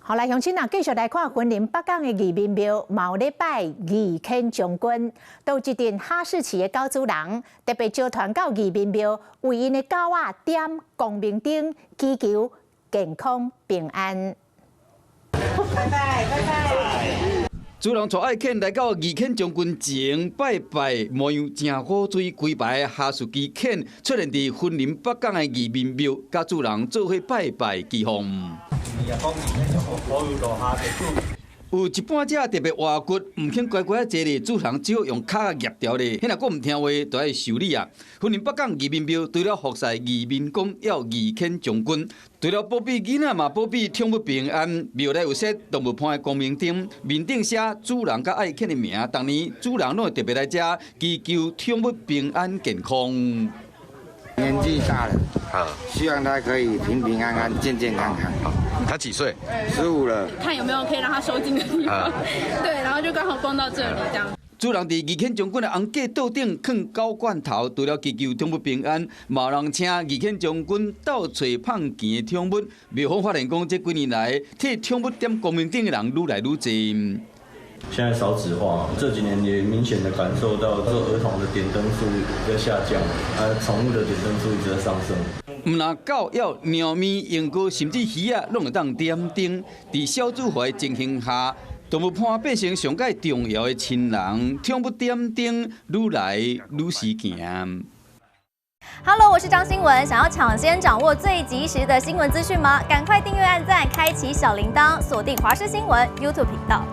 好來，鄉親啊，繼續來看雲林北港的義民廟，嘛有咧拜義犬將軍，都有一陣哈士奇的狗主人特別招團到義民廟，為𪜶的狗仔點光明燈，祈求健康平安。拜拜拜拜。主人帶愛犬來到義犬將軍前拜拜，模樣誠古錐規排哈士奇犬出現佇雲林北港的義民廟，佮主人做伙拜拜祈福。有一半隻特別活骨，毋肯乖乖坐咧，主人只好用跤夾牢咧。彼若閣毋聽話，就愛修理啊。雲林北港義民廟除了服侍義民公，抑有義犬將軍，除了保庇囡仔嘛，保庇寵物平安。廟內有設動物伴的光明燈，面頂寫主人佮愛犬的名。逐年主人攏會特別來遮祈求寵物平安健康。年紀大了，希望他可以平平安安、健健康康。他幾歲？15了。看有沒有可以讓他收驚的地方。對，然後就剛好逛到這裡，這樣。主人佇義犬將軍的紅架桌頂囥狗罐頭，除了祈求寵物平安，嘛有人請義犬將軍鬥揣放墘的寵物。廟方發現講，這幾年來替寵物點光明燈的人愈來愈濟。現在少子化，這幾年也明顯的感受到，這兒童的點燈數在下降，啊，寵物的點燈數一直在上升。毋但狗，抑貓咪、鸚鵡，甚至魚仔，攏會當點燈。佇少子化的情形下，動物伴變成上蓋重要的親人，寵物點燈愈來愈時行。 Hello，我是張新聞，想要搶先掌握最及時的新聞資訊嗎？趕快訂閱、按讚、開啟小鈴鐺，鎖定華視新聞 YouTube 頻道。